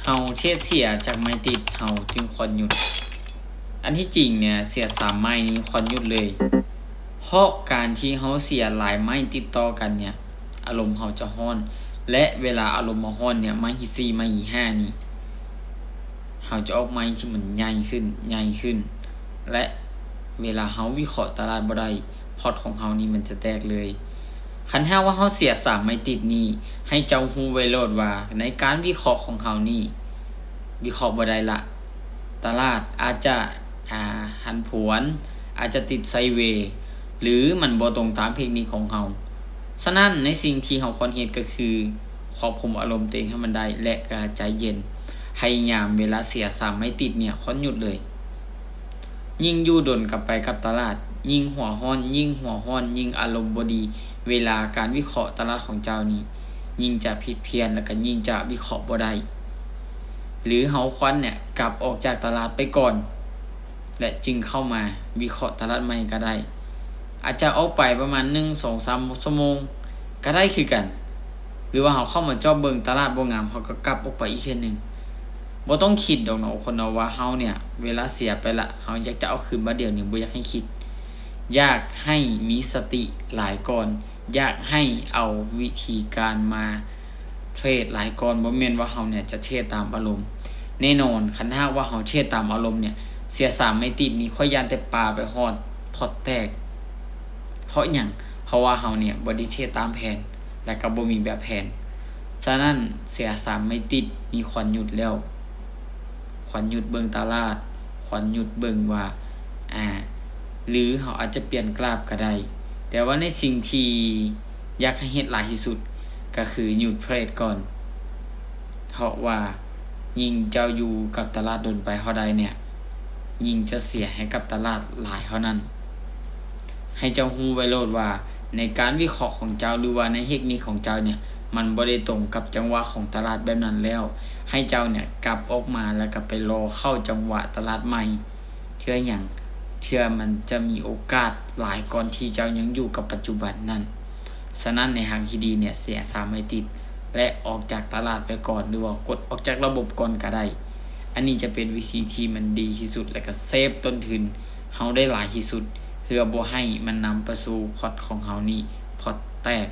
ເຮົາເທຣດເສຍຈາກໄມ້ຕິດ ເຮົາຈຶ່ງຄວນຢຸດ. ອັນທີ່ຈິງເນຍ ເສຍສາມໄມ້ນີ້ຄວນຢຸດເລີຍ ເພາະການທີ່ເຮົາເສຍຫຼາຍໄມ້ຕິດຕໍ່ກັນເນຍ ອາລົມເຮົາຈະຮ້ອນ ແລະ ເວລາອາລົມເຮົາຮ້ອນເນຍ ໄມ້ທີສີ່ ໄມ້ທີຫ້ານີ້ ເຮົາຈະອອກໄມ້ທີ່ມັນໃຫຍ່ຂຶ້ນ ໃຫຍ່ຂຶ້ນ ແລະ ເວລາເຮົາວິເຄາະຕະຫຼາດບໍ່ໄດ້ ພອດຂອງເຮົານີ້ມັນຈະແຕກເລີຍ. ຄັນຫາກວ່າເຮົາເສຍສາມໄມ້ຕິດນີ້ ໃຫ້ເຈົ້າຮູ້ໄວ້ໂລດວ່າ ໃນການວິເຄາະຂອງເຮົານີ້ ວິເຄາະບໍ່ໄດ້ລະ. ຕະຫຼາດອາດຈະ ອ່າ ຜັນຜວນ, ອາດຈະຕິດໄຊເວ ຫຼື ມັນບໍ່ຕົງຕາມເທັກນິກຂອງເຮົາ. ສະນັ້ນ ໃນສິ່ງທີ່ເຮົາຄວນເຮັດກໍຄື ຄວບຄຸມອາລົມຕົວເອງໃຫ້ມັນໄດ້ ແລະ ກໍໃຈເຢັນ. ພະຍາຍາມເວລາເສຍສາມໄມ້ຕິດເນຍ ຄວນຢຸດເລີຍ. ຍິ່ງຢູ່ດົນກັບໄປກັບຕະຫຼາດ ຍິ່ງຫົວຮ້ອນ, ຍິ່ງຫົວຮ້ອນ, ຍິ່ງອາລົມບໍ່ດີ. ເວລາການວິເຄາະຕະຫຼາດຂອງເຈົ້ານີ້ ຍິ່ງຈະຜິດພຽນ ແລະ ກໍຍິ່ງຈະວິເຄາະບໍ່ໄດ້ ຫຼື ເຮົາຄວນເນຍ ກັບອອກຈາກຕະຫຼາດໄປກ່ອນ ແລະ ຈຶ່ງເຂົ້າມາວິເຄາະຕະຫຼາດໃໝ່ກໍໄດ້. ອາດຈະອອກໄປປະມານໜຶ່ງ ສອງ ສາມຊົ່ວໂມງກໍໄດ້ຄືກັນ ຫຼືວ່າເຮົາເຂົ້າມາຈອບເບິ່ງຕະຫຼາດບໍ່ງາມ ເຮົາກໍກັບອອກໄປອີກເທື່ອໜຶ່ງ. ບໍ່ຕ້ອງຄິດດອກເນາະຄົນເນາະວ່າເຮົາເນຍ ເວລາເສຍໄປລະ ເຮົາຢາກຈະເອົາຄືນບາດດຽວນີ້ ບໍ່ຢາກໃຫ້ຄິດ. ຢາກໃຫ້ມີສະຕິຫຼາຍກ່ອນ, ຢາກໃຫ້ເອົາວິທີການມາເທຣດຫຼາຍກ່ອນ, ບໍ່ແມ່ນວ່າເຮົາເນຍຈະເທຣດຕາມອາລົມ. ແນ່ນອນ ຄັນຫາກວ່າເຮົາເທຣດຕາມອາລົມເນຍ ເສຍສາມໄມ້ຕິດນີ້ ຂ້ອຍຢ້ານແຕ່ປາໄປຮອດພອດແຕກ. ເພາະຫຍັງ? ເພາະວ່າເຮົາເນຍບໍ່ໄດ້ເທຣດຕາມແຜນ ແລະ ກໍບໍ່ມີແບບແຜນ. ສະນັ້ນ ເສຍສາມໄມ້ຕິດນີ້ຄວນຢຸດແລ້ວ. ຄວນຢຸດເບິ່ງຕະຫຼາດ, ຄວນຢຸດເບິ່ງວ່າ ອ່າ ຫຼືເຮົາອາດຈະປ່ຽນກຣາບກໍໄດ້. ແຕ່ວ່າໃນສິ່ງທີ່ຢາກໃຫ້ເຮັດຫຼາຍທີ່ສຸດ ກໍຄືຢຸດເທຣດກ່ອນ. ເພາະວ່າຍິ່ງເຈົ້າຢູ່ກັບຕະຫຼາດດົນໄປເທົ່າໃດເນຍ ຍິ່ງຈະເສຍໃຫ້ກັບຕະຫຼາດຫຼາຍເທົ່ານັ້ນ. ໃຫ້ເຈົ້າຮູ້ໄວ້ໂລດວ່າ ໃນການວິເຄາະຂອງເຈົ້າ ຫຼືວ່າໃນເທັກນິກຂອງເຈົ້າເນຍ ມັນບໍ່ໄດ້ຕົງກັບຈັງຫວະຂອງຕະຫຼາດແບບນັ້ນແລ້ວ ໃຫ້ເຈົ້າເນຍກັບອອກມາ ແລ້ວກໍໄປລໍເຂົ້າຈັງຫວະຕະຫຼາດໃໝ່. ເທື່ອຫຍັງ? ເທື່ອມັນຈະມີໂອກາດຫຼາຍກ່ອນທີ່ເຈົ້າຍັງຢູ່ກັບປັດຈຸບັນນັ້ນ. ສະນັ້ນ ໃນທາງທີ່ດີເນຍ ເສຍສາມໄມ້ຕິດ ແລະ ອອກຈາກຕະຫຼາດໄປກ່ອນ ຫຼືວ່າກົດອອກຈາກລະບົບກ່ອນກໍໄດ້. ອັນນີ້ຈະເປັນວິທີທີ່ມັນດີທີ່ສຸດ ແລະ ກໍເຊບຕົ້ນທຶນເຮົາໄດ້ຫຼາຍທີ່ສຸດ ເພື່ອບໍ່ໃຫ້ມັນນຳໄປສູ່ພອດຂອງເຮົານີ້ພອດແຕກ.